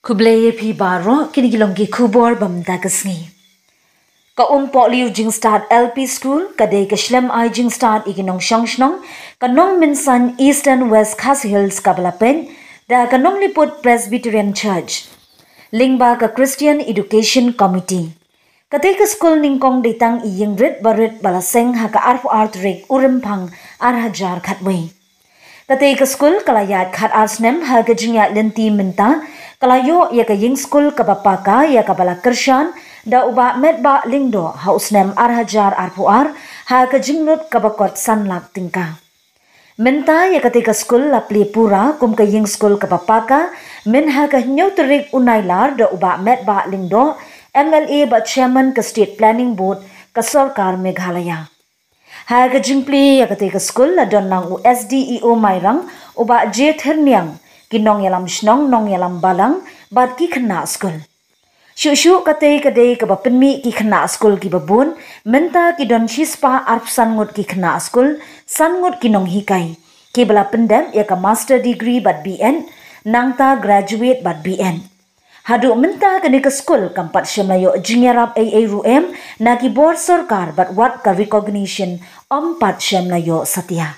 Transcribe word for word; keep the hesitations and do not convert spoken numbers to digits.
Khublei ïa phi baroh, kine ki long ki khubor ba mynta ka sngi. Ka Umpohliew Jingstad L P School ka dei ka shlem ai jingstad ïa ki nongshong shnong ka Nongmynsain Eastern West Khasi Hills kaba la peit da ka Nongliput Presbyterian Church lyngba ka Christian Education Committee. Katei ka skul nyngkong dei tang i ïing rit ba rit ba la seng ha ka arphew ar tarik u Rymphang ar hajar khatwei. Katei ka skul ka la ïaid khat ar snem ha ka jingïaid lynti mynta ka la ïoh ïa ka ïing skul kaba paka ïa kaba la kyrshan da u Bah Metbah Lyngdoh ha u snem ar hajar arphew ar ha ka jinglut kaba kot san lak tyngka. Mynta ïa katei ka skul la plie pura kum ka ïing skul kaba paka myn ha ka hynñiew tarik u Nailar da u Bah Metbah Lyngdoh, M L A bad Chairman ka State Planning Board ka Sorkar Meghalaya. Ha ka jingplie ïa katei ka skul la don lang u S D E O Mairang, u Bah J Thyrniang, ki nongïalam shnong, nongïalam balang bad ki khynnah skul. Shuh shuh katei ka dei kaba pynmih ki khynnah skul kiba bun, mynta ki don shispah arphew san ngut ki khynnah skul, san ngut ki nonghikai kiba la pyndep ïa ka master degree bad B Ed, nangta graduate bad B Ed. Haduh mynta kane ka skul kam pat shym la ïoh jingïarap ei ei ruh em na ki bor sorkar bad wat ka recognition ym pat shym la ïoh satia.